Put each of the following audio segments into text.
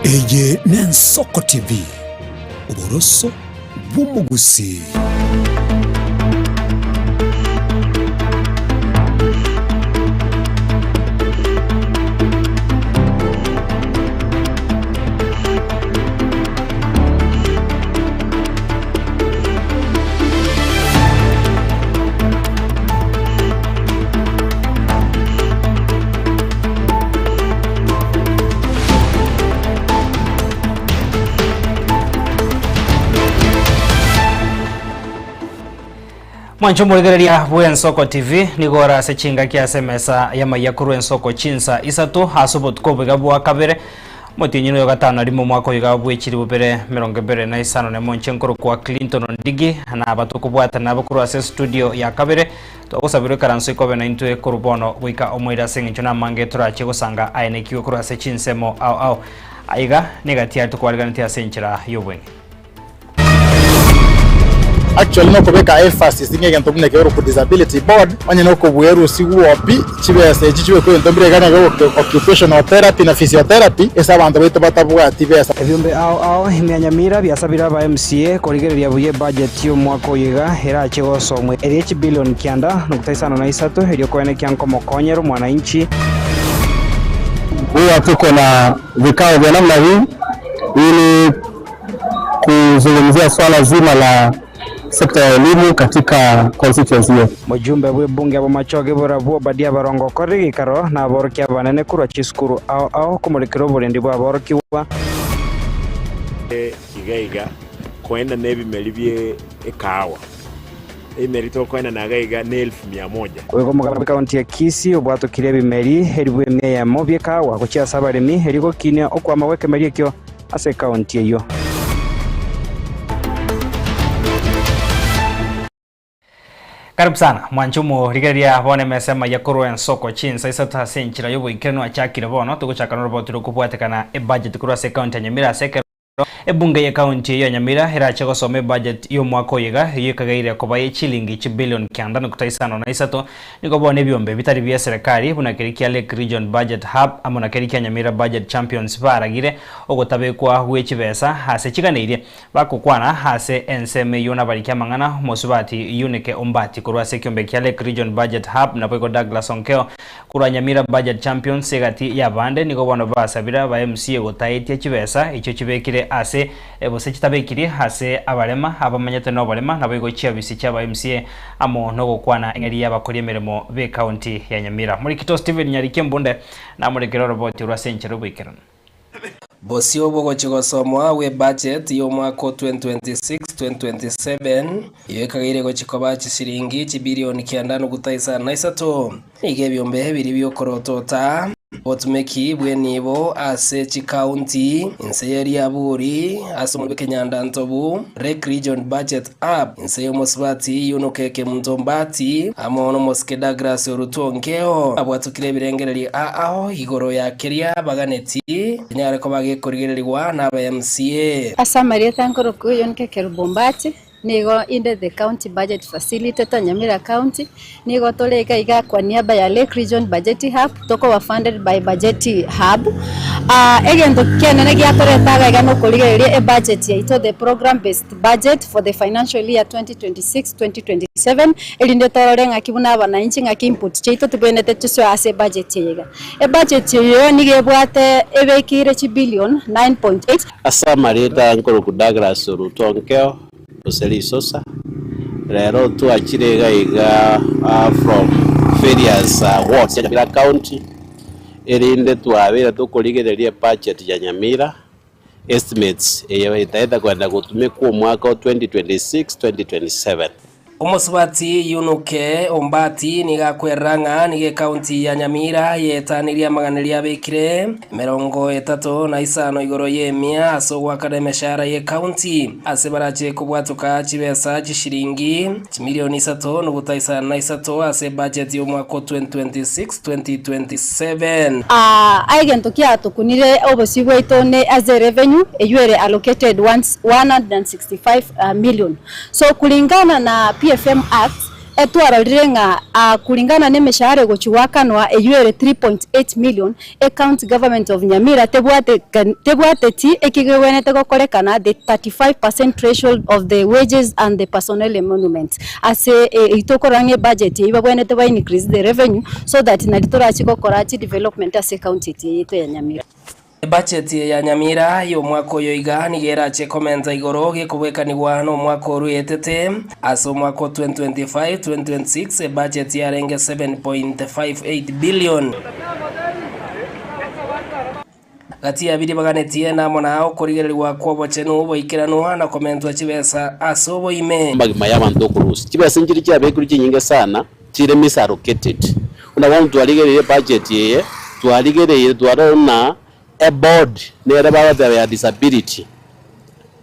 Eye n'Ensoko TV, oboroso bw'omogusii. Mwanche omorigereria bw'Ensoko TV nigo ore ase chingaki ase emesa y'amaiya korwa ensoko chinsa isato ase obotuko oboiga bwa kabere Omotienyi noyo gatano na rimo omwaka oiga bwe chilifu bibere emerongo ebere na isano na emo inche nkorokwa Clinton Ondigi na aba tokobwatana nabo korwa ase estudio ya kabere twagosabirwe ekaranso ikobe naintwe korwa bono goika omoerio ase eng'encho namange torache gosanga aenekiwe korwa ase chinsemo ao ao aiga negati aria tokwariganetie ase enchera y'obweng'e. Actually nokobeka emphasis ng'a egento buna ekero korokwa disability board, onye nokobwerusigwa pi, chibesa echi chibekwe ebinto mbire iga nabo occupational therapy na physiotherapy ase abanto baito batabwati besa. Ebiombe ao ao ime ya Nyamira biasabire aba MCA korigereria buya ebudget y'omwaka oyo iga erache gosomwa eria chibilion kianda nukta isano na isato erio koenekia nkomokonyera omwananchi. Huwa tuko na vikao vya namna hii ili kuzungumzia swala zima la sekta ya elimu katika constituency yetu. Mojumbe bw'ebunge bw'amachoge borabwo Obadia Barongo okorire egeikaro na aborokia abanene korwa chisukuru ao ao komorekera oborendi bw'aborokigwa. Iga iga koenda nebimeri bie ekahawa, ebimeri tokoenana iga iga ne elfu mia moja. Boigo omogabana bw'ekaunti ya Kisii obwatokire ebimeri elifu emia eyemo bi'ekahawa gochia ase abaremi erio gokinia okwama gw'ekemeri ekio ase ekaunti eyio. Karibu sana mwanche omorigereria bono emesa amaya korwa ensoko chinsa isato ase enchera y'oboikeranu achakire bono togochaka noroboti rokobwatekana ebudget korwa ase ekaunti ya Nyamira ase ekero ebunge y'ekaunti eyio ya Nyamira erache gosoma ebudget y'omwaka oyo iga eyio ekageire koba ye chilingi chibilion kianda nukta isano na isato Nigo bono ebiombe bitari bie serekari buna keria kia Lake Region Budget Hub amo na keria kia Nyamira Budget Champions baragire ogotabekwa gwe chibesa ase chiganeirie bagokwana ase ensemo eyio nabariki amang'ana omosubati Eunike Ombati korwa ase ekiombe kia Lake Region Budget Hub naboigo Douglas Onkeo korwa Nyamira Budget Champions egati y'abande nigo bono basabire aba MCA gotaetia chibesa echio chibekire ase gose chitabekirie ase abarema abamenyete noborema naboigo chiabisi chiaba MCA amo nogokwana eng'eria y'abakori emeremo b'ecounty ya Nyamira. Morikito Stephen Nyariki Embunde namorekere oroboti orwo ase enchera y'oboikeranu. Bosio bogochia gosomwa gwe budget y'omwaka o 2026-2027 eyio ekageire gochia koba chisiringi chibilioni kianda nuguta isano na isato. Nigo ebiombe biria bi'okorotota obotumeki bw'enibo ase chikaunti, inse ye riaburi ase omorwoti bw'ekenyandantobu, Lake Region Budget App, inse y'omosubati Yunuke Kemunto Mbati, amo nomosike Douglas Orutu Onkeo, abwatokire ebirengererio ao igoro ya keria baganeti kenyare koba gekorigererigwa n'aba MCA. Ase amarieta nkorokwa Yunuke Kerubo Mbati, Nigo inde the county budget facilitator Nyamira county, nigo tore iga iga kwa niaba ya Lake Region Budget Hub, tokoba funded by Budget Hub. Egento kienene giatoreta iga iga nokorigereria ebudget yaito the program based budget for the financial year 2026-2027 erinde torore ng'aki buna abananchi ng'aki input chiaito tibwenerete chisoe ase ebudget eye iga. Ebudget eye nigo ebwate ebekeire chibillion 9.8. Ase amarieta nkorokwa Douglas Oruto Onkeo, gose Risosa, rero twachire iga iga from various wards chia Nyamira county, erinde twabeire tokorigereria ebudget ya Nyamira, estimates eye etaete kogenda gotumekwa omwaka o 2026, 2027. Omosubati Yunuke Ombati nigo akwerera ng'a nigo ekaunti ya Nyamira yeetanirie amaganerio abekire emerongo etato na isano igoro y'emia ase ogoakana emeshahara y'ekaunti ase barache kobwatoka chibesa chishiringi chimilioni isato nuguta isano na isato ase ebudget y'omwaka o 2026-2027. Aa egento kiatokunire obosio bwaito ne ase revenue eywo ere allocated 165 million. So kulingana na PFM Act, Etwarorire ng'a kulingana nemeshahara egochia goakanwa eyio ere 3.8 million, e county government of Nyamira tebwateti eki kegwenerete gokorekana the 35 percent threshold of the wages and the personnel emoluments. Ase eyio tokorora ng'a ebudget eyio babwenerete ba increase the revenue so that nari torache gokora chidevelopment ase ecounty eye yaito ya Nyamira. Ebacheti ya Nyamira y'omwaka oyo iga nigo erache komenta igoro gekobwekanigwa nomwaka oruetete. Ase omwaka o 2025-2026 ebacheti yarenge 7.58 billion. Gati ya biria baganetie namo na okorigererigwa kw'obochenu boikeranu na komentwa chibesa ase oboime. Amagima y'abanto okorusia chibesa nchiria chiabekirwe chinyinge sana chire misallocated. Buna bono twarigereire ebudget eye, twarigereire twarora buna eboard nere bagoteba ya disability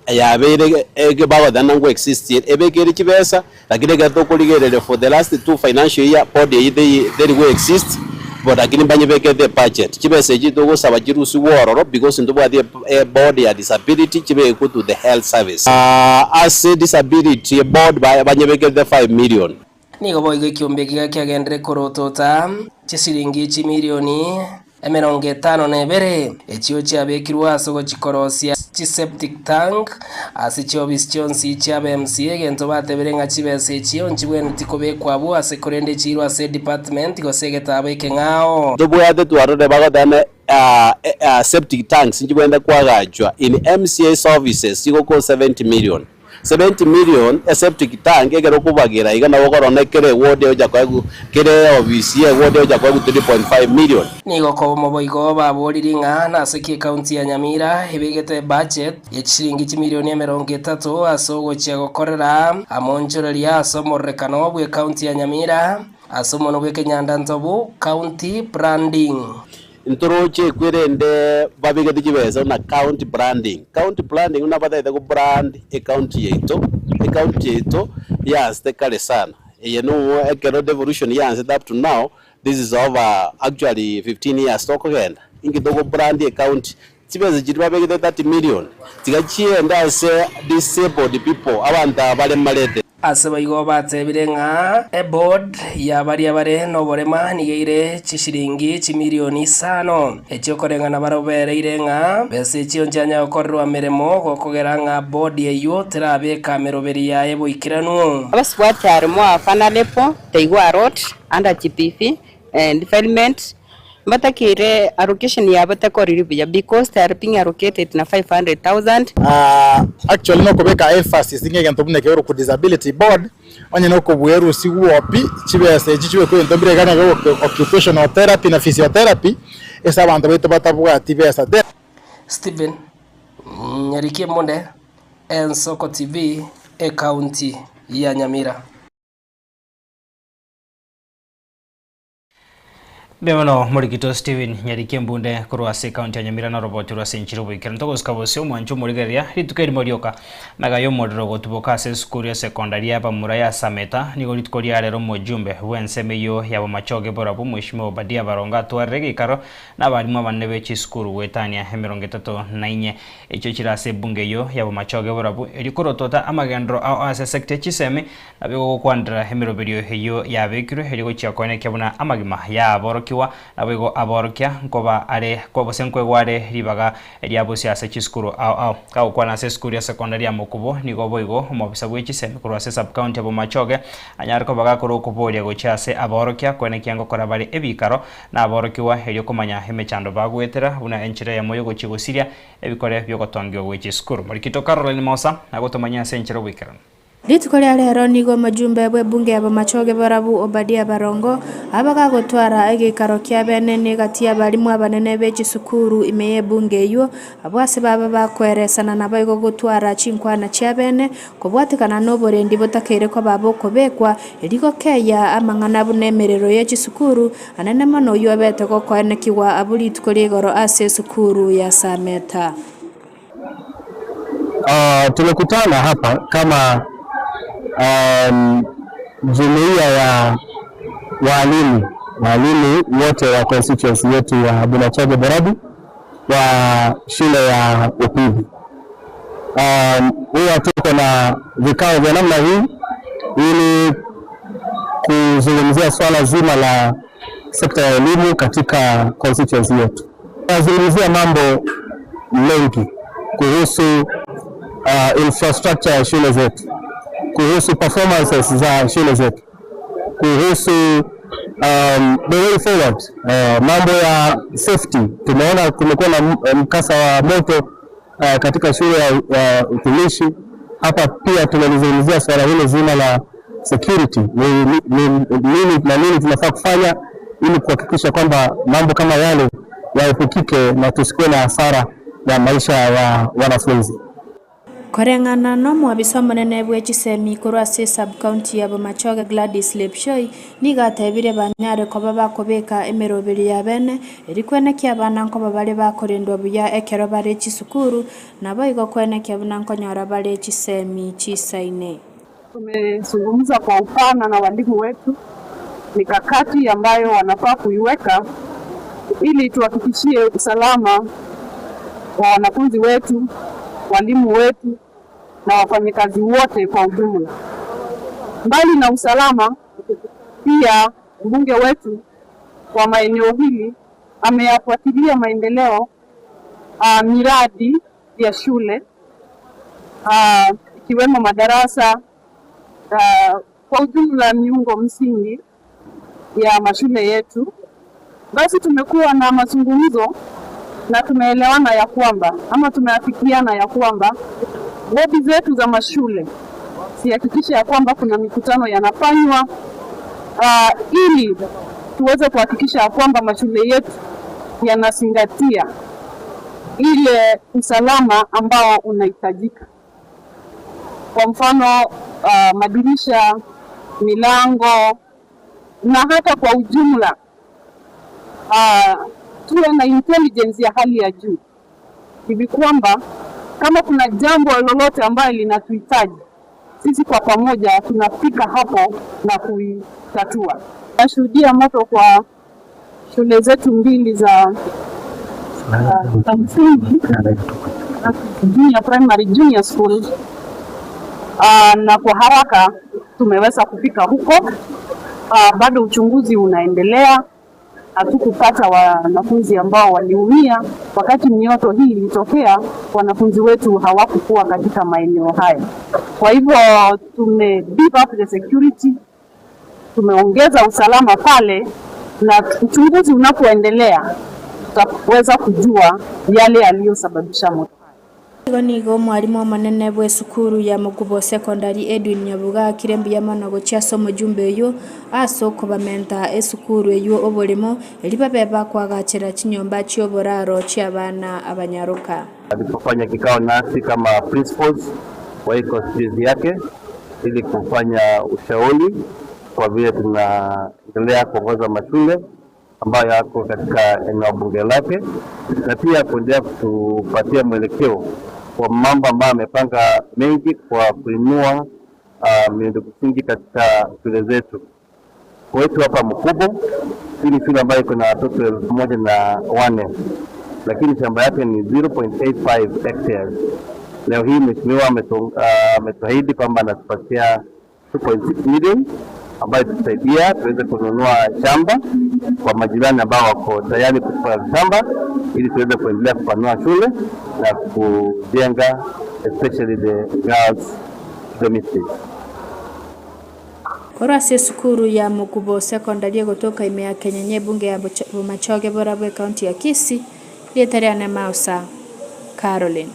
yabeire ege bagoteba ng'a ngo exist ere, ebekeire chibesa lakini ekero tokorigereria for the last two financial year board eyio tei teri go exist bo lakini mbanyebekete ebudget. Chibesa echi togosaba chirusigwe ororo because ntobwati eboard ya disability chibekwe to the health service. Ase disability board banyebekete five million. Nigo boigo ekiombe ekiga kiagendire korotota chisiringi chimilioni 52, echio chiabekirwe ase ogochikorosia chiseptic tank ase chiofisi chionsi chiaba MCA, egento batebire ng'a chibesa echio nchibwenereti kobekwa abwo ase korende chiirwe ase edepartment gose egetabo ekeng'ao. Ntobwate twarorire bagoteba ng'a septic tanks nchibwenerete koagachwa in MCA's offices chigokwa 70 million. 70 million e septic tank ekero okobagera iga nabo okorora kera eward egocha koegwa kera eofisi ye eward egocha koegwa 3.5 million. Nigo kobomo boigo baboriri ng'a nase ki ekaunti ya Nyamira ebegete ebudget ye chishilingi chimilioni 30 ase ogochia gokorera amonchoreria ase omororekano bw'ekaunti ya Nyamira ase omonwa bw'ekenyanda ntobu, County Branding. Ntoroche ekwerende babegete chibesa buna county branding. County branding buna batagete go brand ecounty yaito, ecounty yaito yansete kare sana. Eye nomo ekero devolution yansete up to now, this is over actually 15 years tokogenda. Inki togo brand ecounty? Chibesa chiria babegete 30 million tiga chiende ase disabled people, abanto aba baremarete. Ase boigo batebire ng'a eboard ya baria bare noborema nigo eire chishilingi chimilioni isano, echiokoreng'ana barobereire ng'a besa echio nchianya gokorerwa meremo gokogera ng'a board eyio terabeka meroberi yaye boikeranu. Abasubati are more vulnerable, they go a lot under GBV and defilement, Mbatakeire allocation yabo tekoriri buya because they are being allocated na 500,000. Actually nokobeka emphasis ng'a egento buna ekero ku disability board onye nokobwerusigwa pi chibesa echi chibekwe ebinto mbire iga nabo occupational therapy na physiotherapy ase abanto baito batabwati besa. Stephen Nyariki Emonde, Ensoko TV, Ekaunti ya Nyamira. Mbuya mono Morikito Stephen Nyariki Embunde korwa ase ekaunti ya Nyamira noroboti rwa ase enchiri oboikeranu. Togosika bosio omwancho omorigereria rituko erimo rioka magega y'omorero gotuboka ase esukuru ya sekondari ya bamura ya Sameta nigo rituko ria rero omojumbe bw'ensemo eyio ya Bomachoge Borabu Mweshimiwa Obadia Barongo atwarire egeikaro na abarimu abanene be chisukuru goetania 34 echio chire ase ebunge eyio ya Bomachoge Borabu erio korotota amagenderero ao ase esecta ye chisemi Nabo gokwanera emeroberio eyio yabekirwe erio gochia koenekia buna amagima y'aborokigwa, naboigo aborokia nkoba are gose nkoegwa are ribaga ria bosio ase chisukuru ao ao. Gagokwana ase esukuru ya sekondari ya Mokubo, nigo boigo omobisa bwe chisemi korwa ase sub-county ya Bomachoge anyare koba gakora okoboria gochia ase aborokia koenekia ngokora bare ebikaro na aborokigwa erio komanya emechando bagoetera buna enchera eyemo yogochia gosiria ebikore biogotongiwa gwe chisukuru. Morikito Caroline Mosa agotomanyia ase enchera oboikeranu. Rituko ria rero nigo omojumbe bw'ebunge y'abamachoge barabu Obadia Barongo abagagotwara egeikaro kia bene negati y'abalimu abanene be chisukuru ime y'ebunge eyio, abwo ase baba bakoeresana naboigo gotwara chinkwana chia bene kobwatekana noborendi botakeire koba bokobekwa erio gokeya amang'ana buna emerero ye chisukuru anene mono oyio obete gokoenekigwa abwo rituko ria igoro ase esukuru ya Sameta. Tumekutana hapa kama jumuiya ya walimu walimu wote wa constituency yetu ya Bomachoge Borabu wa shule ya upili. Huwa tuko na vikao vya namna hii ili kuzungumzia swala zima la sekta ya elimu katika constituency yetu. Tunazungumzia mambo mengi kuhusu infrastructure ya shule zetu, kuhusu performances za shule zetu, kuhusu the way forward, mambo ya safety. Tumeona kumekuwa na mkasa wa moto katika shule ya utumishi hapa. Pia tumelizungumzia swala hilo zima la security, ni nini na nini tunafaa kufanya ili kuhakikisha kwamba mambo kama yale yaepukike na tusikuwe na hasara ya maisha ya wanafunzi. Koreng'ana na omwabisa omonene bwe chisemi korwa ase esub-county ya Bomachoge Gladys Lepchoi nigo atebire banyare koba bakobeka emeroberi ya bene eri kwenekia abana nkoba bare bakorendwa buya ekero bare chisukuru naboigo kwenekia buna nkonyora bare chisemi chisaine. Tumezungumza kwa upana na walimu wetu mikakati ambayo wanafaa kuiweka ili tuhakikishie usalama wa wanafunzi wetu, walimu wetu na wafanyikazi wote kwa ujumla. Mbali na usalama, pia mbunge wetu wa maeneo hili ameyafuatilia maendeleo miradi ya shule ikiwemo madarasa kwa ujumla miungo msingi ya mashule yetu. Basi tumekuwa na mazungumzo na tumeelewana ya kwamba ama tumeafikiana ya kwamba bodi zetu za mashule zihakikishe ya kwamba kuna mikutano yanafanywa ili tuweze kuhakikisha ya kwamba mashule yetu yanazingatia ile usalama ambao unahitajika. Kwa mfano madirisha, milango na hata kwa ujumla tuwe na intelligence ya hali ya juu hivi kwamba kama kuna jambo lolote ambayo linatuhitaji sisi kwa pamoja tunafika hapo na kuitatua. Nashuhudia moto kwa shule zetu mbili za msingi junior primary, junior school na kwa haraka tumeweza kufika huko. Bado uchunguzi unaendelea. Hatukupata wanafunzi ambao waliumia wakati mioto hii ilitokea. Wanafunzi wetu hawakukuwa katika maeneo haya, kwa hivyo tume beef up the security, tumeongeza usalama pale, na uchunguzi unapoendelea tutaweza kujua yale yaliyosababisha moto. Igo nigo omwalimu omonene bwe esukuru ya Mokubo Secondary Edwin Nyabuga akire mbuya mono gochia ase omojumbe oywo ase okobamenta esukuru eywo oboremo eri babe bakoagachera chinyomba chioboraro chia abana abanyaroka. Alipofanya kikao nasi kama principals wa hii constituency yake ili kufanya ushauri kwa vile tunaendelea kuongoza mashule ambayo yako katika eneo bunge lake na pia kuendelea kutupatia mwelekeo kwa mambo ambayo amepanga mengi kwa kuinua miundo msingi katika shule zetu. Kwetu hapa Mkubo, hii ni shule ambayo iko na watoto 1004 lakini shamba yake ni 0.85 hectares. Leo hii mheshimiwa ametuahidi kwamba anatupatia 2.6 million ambayo itatusaidia tuweze kununua shamba kwa majirani ambao wako tayari kutupa shamba ili tuweze kuendelea kupanua shule na kujenga especially the girls dormitories. Korwa ase esukuru ya Mokubo Secondary egotoka ime ya Kenyenya ebunge ya Bomachoge Borabu ekaunti ya Kisii, rieta riane Mausa Caroline.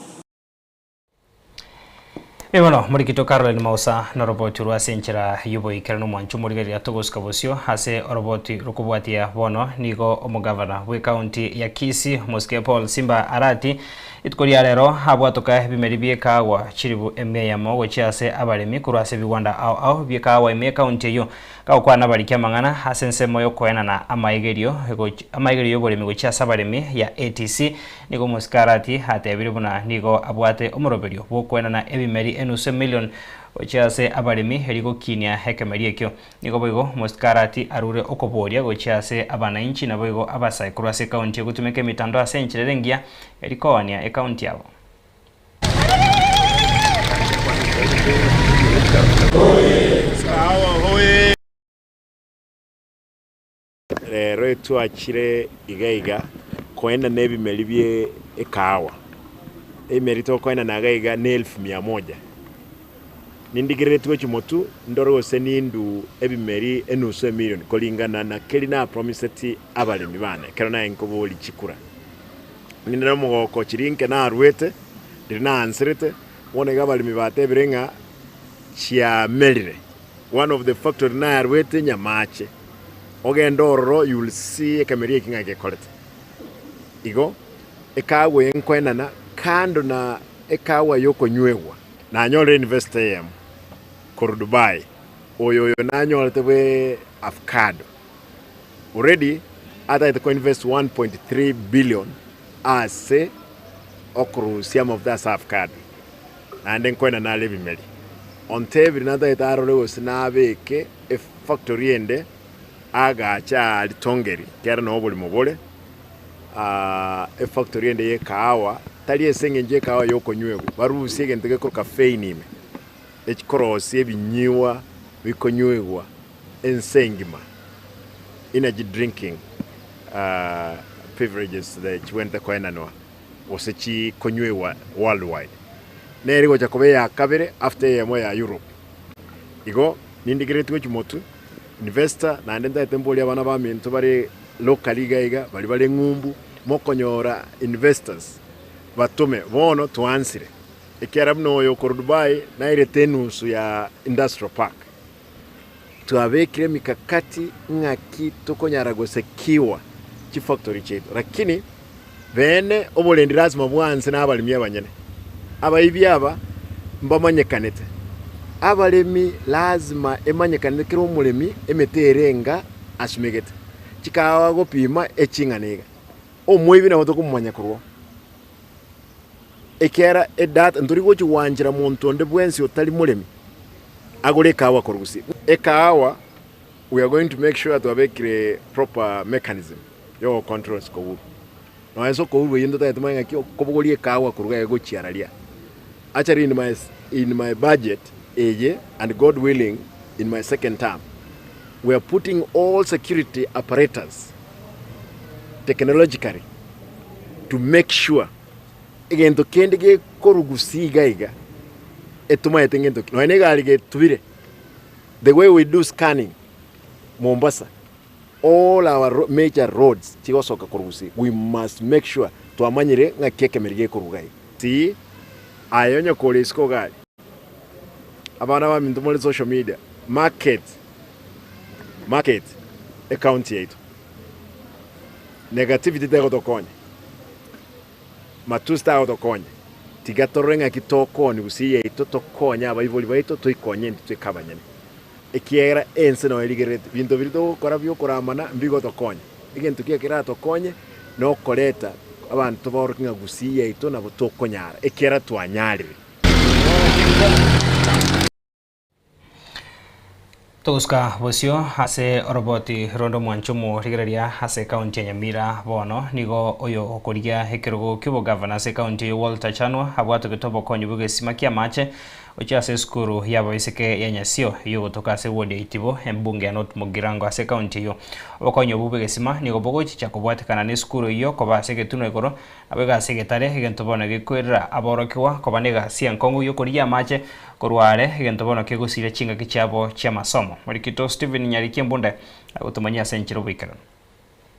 Bono morikito Caroline Mausa noroboti rwa ase enchera yoboikeranu omwancho omorigereria togosika bosio ase oroboti rokobwatia bono nigo omogavana bwa ekaunti ya Kisii Omosike Paul Simba Arati rituko ria rero abwatoka ebimeri bia ekahawa chiribu emia eyemo gochia ase abaremi korwa ase ebigwanda ao ao bia ekahawa ime ekaunti eywo gagokwana abariki amang'ana ase ensemo yokoenana amaigerio amaigerio ya oboremi gochia ase abaremi ya ATC nigo omosike Arati atebire buna nigo abwate omoroberio bwa okoenana ebimeri enusu emillion gochia ase abaremi eri gokinia ekemeri ekio nigo boigo omosike Arati arure okoboria gochia ase abananchi naboigo abasae korwa ase ekaunti egotumeka emitandao ase enchera ere engiya eri koonia ekaunti yabo. Rero etwachire iga iga koenana ebimeri bie ekahawa. Ebimeri tokoenana iga iga ne elfu mia moja. Nindigereretigwe chimotu ndore gose nindu ebimeri enusu emilion koringana na keri napromiseti abaremi bane ekero naye nkoboria chikura. Ninde nomogoko chiria inke naruete, riria naanserete, bono iga abaremi batebire ng'a chiamerire. One of the factory naruete Nyamache, ogende ororo you will see ekemeri eki ng'a gekorete. Igo ekaagwa eye nkoenana kando na ekaagwa yokonywegwa. Nanyorire investor eyemo korwa Dubai, oyo oyo nanyorete bwe avocado. Already atagete ko invest 1.3 billion ase okorusia amafuta ase avocado. Naende nkoenda nare ebimeri. Ontebire natagete arore gose nabeke efactory ende agache aa Ritongeri kere noo oborimo bore efactory ende ye ekahawa tari ase eng'encho ye ekahawa yokonywegwa barusie egento gekorwa caffeine ime ekikorosia ebinyiwa bikonywegwa ense engima energy drinking beverages chibwenerete koenanwa. gose chikonywegwa worldwide, nere egocha koba eya kabere after eyemo ya Europe. Igo nindigereretigwe chimotwe, investor naende ntagete mborie abana baminto bare locally iga iga, baria bare ng'umbu, mokonyora investors batome bono twaansire, ekiagera buna oyo okorwa Dubai nairete enusu ya industrial park. Twabekire emikakati ng'aki tokonyara gosekiwa chifactory chiaito lakini bene oborendi lasima bwanse na abaremi abanyene. Abaibi aba mbamanyekanete. Abaremi lasima emanyekanete kera omoremi emete ere enga asumegete. Chikahawa agopima eching'ana iga. Omoibi nabo tokomomanya korwa oo. Ekiagera edata ntori gochia gwanchera monto onde bwensi otari moremi agore ekahawa korwa gusii. Ekahawa we are going to make sure twabekire proper mechanism ya ogocontrol sikouru. Nonya sokouru eyio ntotagete tomanye ng'aki okobogoria ekahawa korwa iga gochia raria. Actually in my in my budget eye and God willing in my second term we are putting all security apparatus technologically to make sure egento kende gekorugusia iga iga etomanyete ngento ki nonya na egari getubire the way we do scanning Mombasa all our major roads chigosoka korwa gusii we must make sure twamanyire ng'aki ekemeri gekoruga iga. Gusii aye onye kore isiko gari abana baminto more social media market market ecounty yaito negativity tegotokonya. Matusi tagotokonya, tiga torore ng'aki tokoonia gusii yaito, tokonye abaibori baito, toikonye intwe tweka abanyene. Ekiagera ense noyo erigerereti, binto biria togokora biokoramana mbigotokonya. Egento kiaye keratokonye nokoreta abanto baoroke ng'a gusii yaito nabo tokonyara, ekiagera twanyarire. Togosuka bosio ase oroboti ronde omwancho omorigereria ase ekaunti ya Nyamira bono nigo oyo okorigia ekerogo ki'obogavana ase ekaunti eyio Walter Chanwa abwatogete obokonyi bw'egesima ki'amache gochia ase esukuru y'abaiseke ya Nyasio eyio egotoka ase ewodi ya Itibo embunge ya North Mugirango ase ekaunti eyio. Obokonyi obwo bw'egesima nigo bogochicha kobwatekana n'esukuru eyio koba ase egetunwa igoro Nabo egasi egetare, egento bono gekoirera aborokigwa koba negasi enkong'u y'okorigia amache korwa are, egento bono kegosiria chingaki chiabo chi'amasomo. Morikito Stephen Nyariki Embunde agotomanyia ase enchera oboikeranu.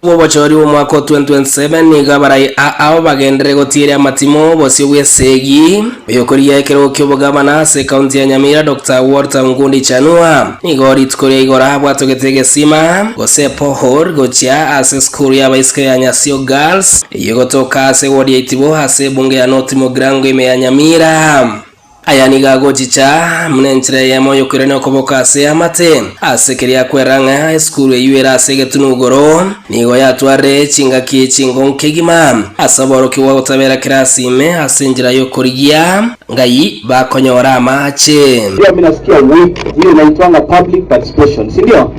Bw'obochori bw'omwaka o 2027 nigo abarai ao bagenderere gotieria amatimo obosio bw'esegi. Oyokorigia ekerogo ki'obogabana ase ekaunti ya Nyamira Doctor Walter Ongundi Chanua nigo rituko ria igoro abwatogete egesima gose pothole gochia ase esukuru y'abaiseke ya Nyasio Girls eyio egotoka ase ewodi ya Itibo ase ebunge ya North Mugirango ime ya Nyamira. Aya nigo agochicha buna enchera eyemo y'okoirania okoboko ase amate ase keria kwerera ng'a esukuru eyio ere ase egetunwa igoro nigo yatwarire chingaki chingongo kegima ase aborokigwa gotabera kerasi ime ase enchera y'okorigia ngai bakonyora amache. Pia mimi nasikia weak, hiyo inaitwanga public participation, si ndio?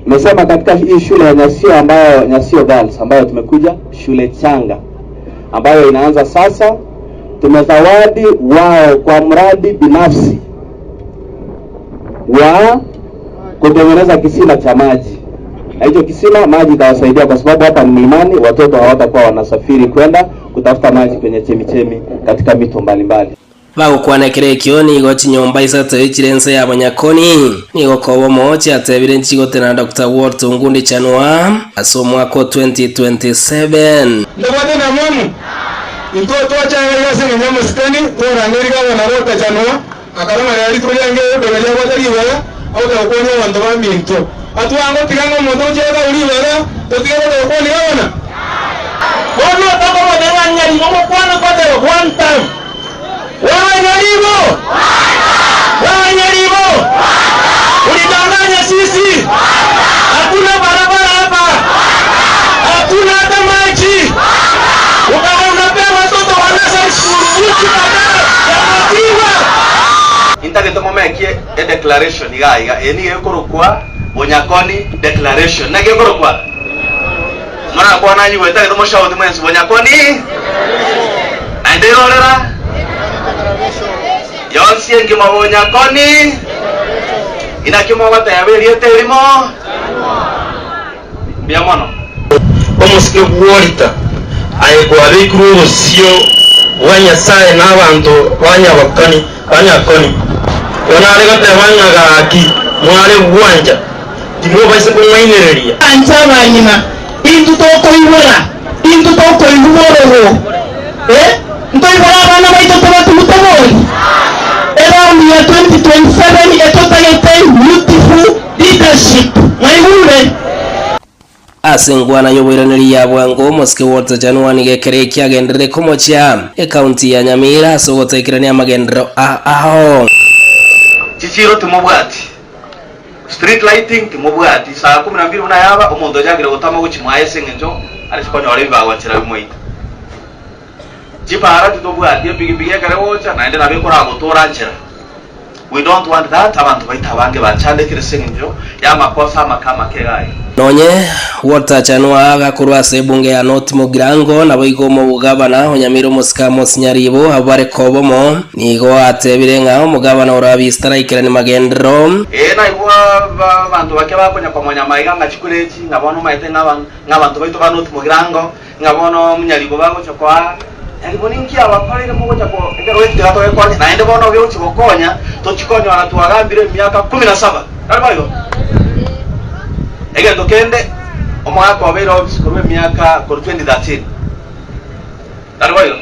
Nimesema katika hii shule ya Nyasio ambayo Nyasio Girls ambayo tumekuja shule changa ambayo inaanza sasa, tumezawadi wao kwa mradi binafsi wa kutengeneza kisima cha maji. Na hicho kisima maji itawasaidia kwa sababu hapa ni mlimani, watoto hawatakuwa wanasafiri kwenda kutafuta maji kwenye chemichemi katika mito mbalimbali. Bagokwana ekero ekio nigo chinyomba isato chire ense ya Bonyakoni nigo kobomo chiatebire nchigotenena Doctor Walter Ongundi Chanua ase omwaka o 2027. Ntobwate endamwamu? Intwe twachagire ase engencho y'amasikani, twarangeria gavana Walter Chanua, akarora ng'a rituko riange ri'okoiga riabwate ribaga, agotaka gokwania abanto baminto. Atwango tiga ng'a omonto gochia gotagwa ribaga, totige gotaka gokwania gavana. Bono tokoboterwa nyaribo gokwana kwateba one term. Wewe nyaribo! Wewe nyaribo! Ulidanganya sisi! Hakuna barabara hapa! Hakuna hata maji! Ukawa unapea watoto wa nursery school uji badala ya maziwa! Intagete momekie edeclaration iga iga, eye nigo ekorokwa Bonyakoni Declaration. Naki ekorokwa? Morakwane anyigwe, intagete moshout mwensi, Bonyakoni! Naende irorera yonsi engima Bonyakoni! Inaki mogoteba erieta erimo? Mbuya mono. Omosike bw'orita, aye kwabekirwe obosio bwa Nyasae na abanto ba Nyabakoni, ba Nyakoni. Bono are goteba ng'a gaki mware gwancha, timobaisa kong'ainereria. Ancha abang'ina, intwe tokoibora, intwe tokoigwa bororo, eh, ntoibore abana baito tobatugute bori? Eround ya 2027 etotagete youthful leadership, mwaigure? Ase enkwana y'oboiraneri ya bwango, omosike Walter Chanua nigo ekero ekio agenderere komochia ekaunti ya Nyamira ase ogotoikerania amagenderero ao. Chichiiro timobwati, street lighting timobwati, saa kumi na mbili buna yaba, omonto ochakire gotama gochia mwaye ase eng'encho arese konyora ebibagochera bimoite. Chipaara titobwati, epigipigi ekere gocha naende nabo ekoragotoora nchera. We don't want that, abanto baito abange bachandekire ase eng'encho y'amakosa amake amake iga aya. Nonye Walter Chanua agakorwa ase ebunge ya North Mugirango, naboigo omogabana o Nyamira omosike Amos Nyaribo abwo bare kobomo, nigo atebire ng'a omogabana orabise taraikerani magenderero. Ee, naigwa abanto bake bakonya komonya amaiga ng'a chikura echi, ng'a bono omanyete ng'a abanto baito ba North Mugirango, Ng'a bono omonyaribo bagocha koa nyaribo ninki abakoreire mogocha ko ekero getiga togekonya naende bono obe ogochia gokonya tochi konyora twagambire emiaka kumi na saba tari boigo? Egento kende omogaka obeire ofisi korwa emiaka korwa 2013 tari boigo?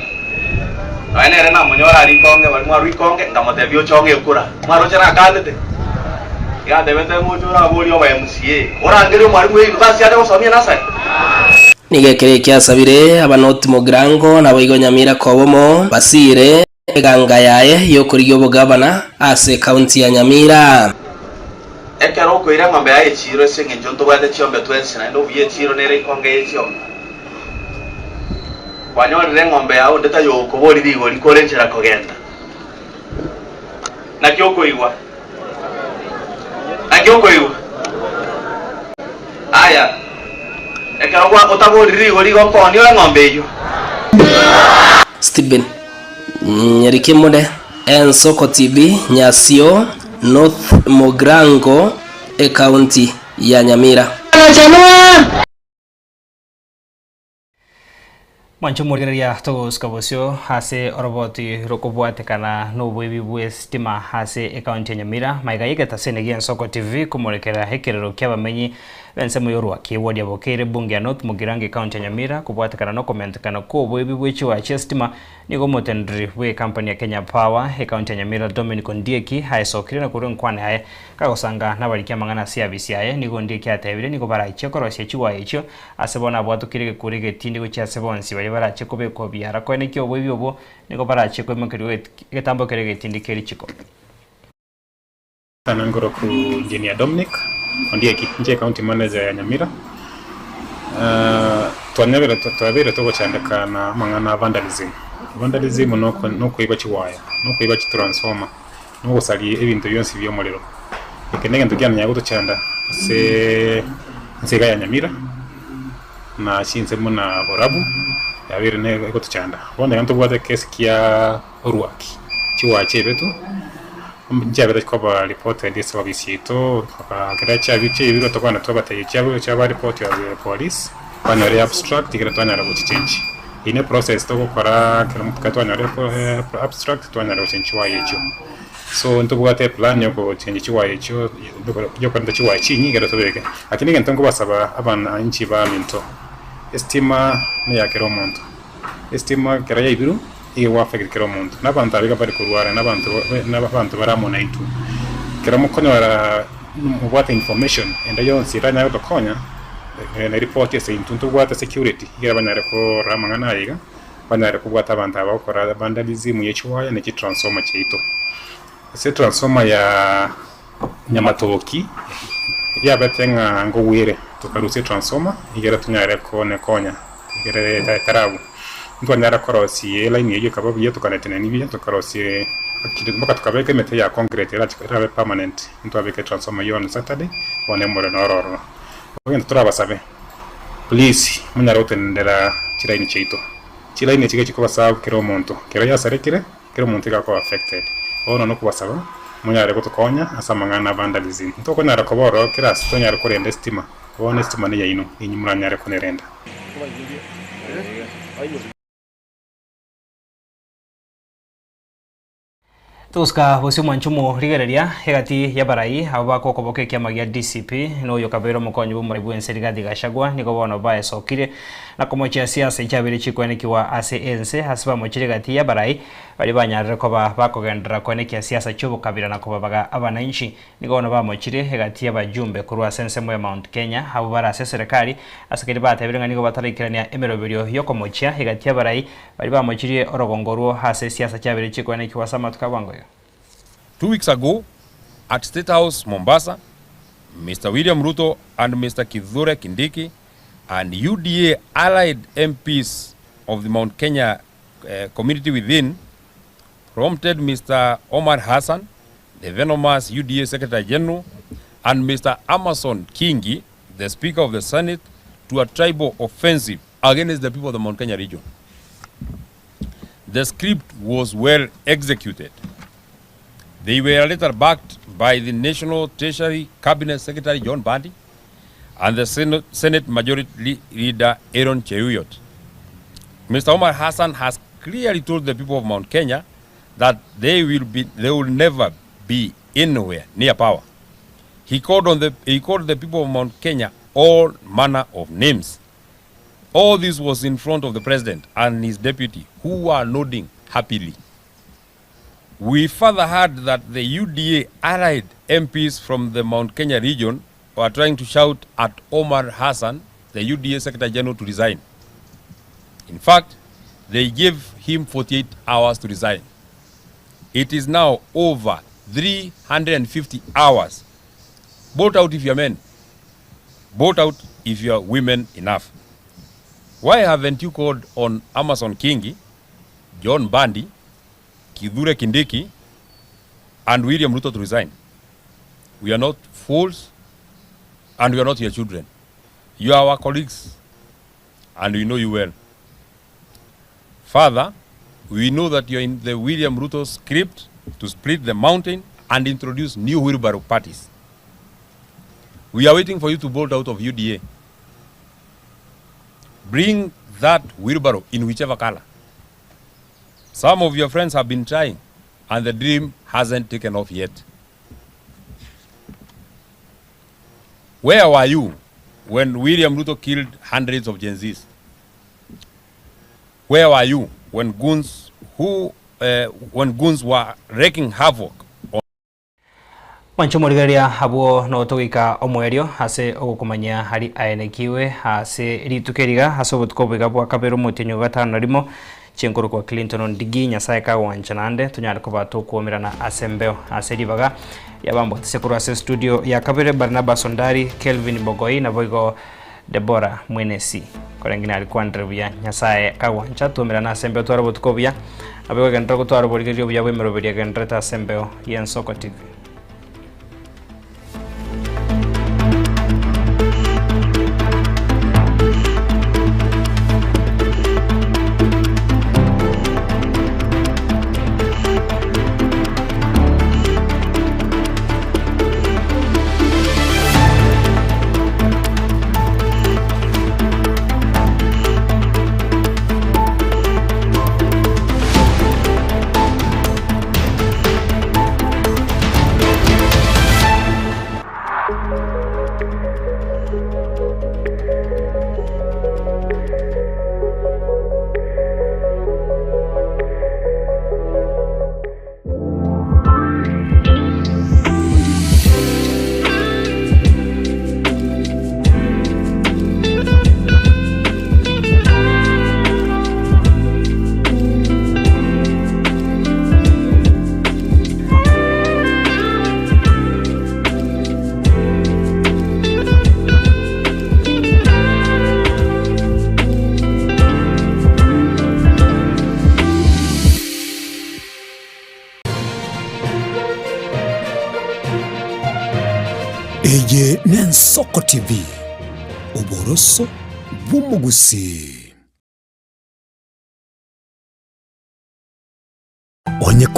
Nonya nere namonyora aria ikonge baria mwarwa ikonge nkamotebia oche ong'e ekura mwaroche nakanete iga antebete ng'a oche oraborie oba MCA orangerie omwalimu bwe university ache gosomia nursery. Nigo ekero ekio asabire abanoti Mugirango naboigo Nyamira kobomo basiire eganga yaye y'okorigia obogabana ase ekaunti ya Nyamira. Ekero okoira eng'ombe yaye echiiro ase engencho ntobwate chiombe twensi, naende obuya echiiro nere ikonge ye chiombe. Kwanyorire eng'ombe yao onde tayokobori rigori kore nchera kogenda. Naki okoigwa? Naki okoigwa? Aya, ekero gwa otaboriri rigori igo nkooni ore eng'ombe eyio. Stephen Nyerikimune, Ensoko TV, Nyasio, North Mugirango, Ekaunti ya Nyamira. Mwanche omorigereria togosuka bosio ase oroboti rokobwatekana noboibi bw'esitima ase ekaunti ya Nyamira maiga y'egetaseni gi'Ensoko TV komorekera ekerero ki'abamenyi b'ensemo y'Orwaki eward ya Bokeire ebunge ya North Mugirango ekaunti ya Nyamira kobwatekana nokomentekana kw'oboibi bw'echiwaya chi'esitima Nigo omoteneneri bw'ekampani ya Kenya Power, ekaunti ya Nyamira Dominic Ondieki aesokire na korwa enkwana yaye kagosanga nabariki amang'ana ase abisi aye. Nigo Ondieki atebire nigo barachie korosia chiwaya echio ase bono abwatokire egekuro egetindi gochia ase bonsi baria barachie kobekwa biara koenekia oboibi obwo nigo barachie koimokerigwa egetambo keria egetindi kerichiko. Sana nkoroku Engineer Dominic Ondieki, inche County Manager ya Nyamira. Twanyabire twabeire togochandeka na amang'ana a vandalism. Vandalism noko nokoiba chiwaya, nokoiba chitransformer, nogosaria ebinto bionsi bia omorero. Eke negento kiananya gotochanda ase ense iga ya Nyamira na chinse buna Borabu yabeire ne egotochanda. Bono iga ntobwate ekesi kia orwaki, chiwaya chiaibetwe. Nchiabete koba reported ase ofisi yaito, ekero chiabi chiaibirwe tokogenda twabatebia chiabo chiaba report of the police, twanyora abstract ekero twanyara gochichange. Eyio ne process togokora ekero ekero twanyora abstract twanyara gochange chiwaya echio. So ntobwate eplan ya ogochange chiwaya echio yokorenta chiwaya chinyinge ekero tobeke. Lakini egento nkobasaba abananchi baminto, estima neya kera omonto. Estima ekero yaibirwe, nigo egwa affect kera omonto, na abanto abwo iga bari korwara, na abanto na abanto bare amo naintwe. Ekero mokonyora mobwate information ende yonsi eranyare gotokonya, na report ase intwe ntobwate security, ekero banyare korora amang'ana aya iga, banyare kobwata abanto aba bagokora vandalism ye chiwaya na chitransformer chiaito. Ase etransformer ya Nyamatoki, yabete ng'a nkogwere tokarusia etransformer egere tonyare konekonya egere etaragwa. Ntwanyara korosia elaini eyio ekaba buya tokanetenenia buya tokarosia actually mpaka tokabeka emete ya concrete erache erabe permanent ntwabeka etransformer eyio on Saturday bono omorero noro ororo. Egento torabasabe please monyare gotenenera chilaini chiaito, chilaini echi iga chikobasabu kera omonto, kero yasarekire. Kera omonto iga akoba affected. Bono nokobasaba monyare gotokonya ase amang'ana a vandalism. Ntokonyara koba ororo kera ase tonyare korenda estima, bono estima neyaino, ninyi moranyare konerenda. Togosuka bosio mwanche omorigereria egati y'abarai abwo bakokoboka ekiama gia DCP na oyo okabeire omokonyi bw'omorai bw'ense Rigathi Gachagua nigo bono baesokire na komochia siasa echiabeire chikoenekiwa ase ense ase bamochire egati y'abarai baria banyarire koba bakogenderera koenekia siasa chi'obokabira na kobabaga abananchi. Nigo bono bamochire egati y'abajumbe korwa ase ensemo ya Mount Kenya abwo bare ase eserekari ase keria batebire ng'a nigo bataraikerania emeroberio y'okomochia egati y'abarai baria bamochirie orogongo orwo ase siasa chiabeire chikoenekiwa ase amatuko a bwango iga. 2 weeks ago at State House, Mombasa, Mr. William Ruto and Mr. Kithure Kindiki and UDA allied MPs of the Mount Kenya community within prompted Mr. Omar Hassan, the venomous UDA Secretary General, and Mr. Amason Kingi, the Speaker of the Senate, to a tribal offensive against the people of the Mount Kenya region. The script was well executed. They were later backed by the National Treasury Cabinet Secretary John Mbadi and the Senate Majority Leader Aaron Cheruiyot. Mr. Omar Hassan has clearly told the people of Mount Kenya that they will never be anywhere near power. He called the people of Mount Kenya all manner of names. All this was in front of the president and his deputy, who were nodding happily. We further heard that the UDA allied MPs from the Mount Kenya region were trying to shout at Omar Hassan, the UDA Secretary General, to resign. In fact, they gave him 48 hours to resign. It is now over 350 hours. Vote out if you are men. Vote out if you are women enough. Why haven't you called on Amason Kingi, John Mbadi, Kithure Kindiki, and William Ruto to resign? We are not fools and we are not your children. You are our colleagues and we know you well. Further, we know that you are in the William Ruto script to split the mountain and introduce new wheelbarrow parties. We are waiting for you to bolt out of UDA. Bring that wheelbarrow in whichever color. Some of your friends have been trying, and the dream hasn't taken off yet. Where were you when William Ruto killed hundreds of Gen Zs? Where were you when goons were wreaking havoc on Mwanche omorigereria abwo notogoika omoerio ase ogokomanya hari aenekiwe ase rituko eriga ase obotuko oboiga bwa kabere omotienyi o gatano na rimo chinkoro kwa Clinton Ondigi Nyasaye kagwancha naende tonyare koba tokomerana ase embeo ase ribaga yabambwatise korwa ase studio ya kabere Barnabas Ondari Kelvin Bogoi naboigo Debora Mwenesi koreng'ina ari kwandire buya Nyasaye kagwancha tuomerana ase embeo tware obotuko obuya naboigo egenderera gotwara oborigereria obuya bwa emeroberi egendererete ase embeo ya Ensoko TV. Eye n'Ensoko TV, oboroso bw'omogusii. Onye.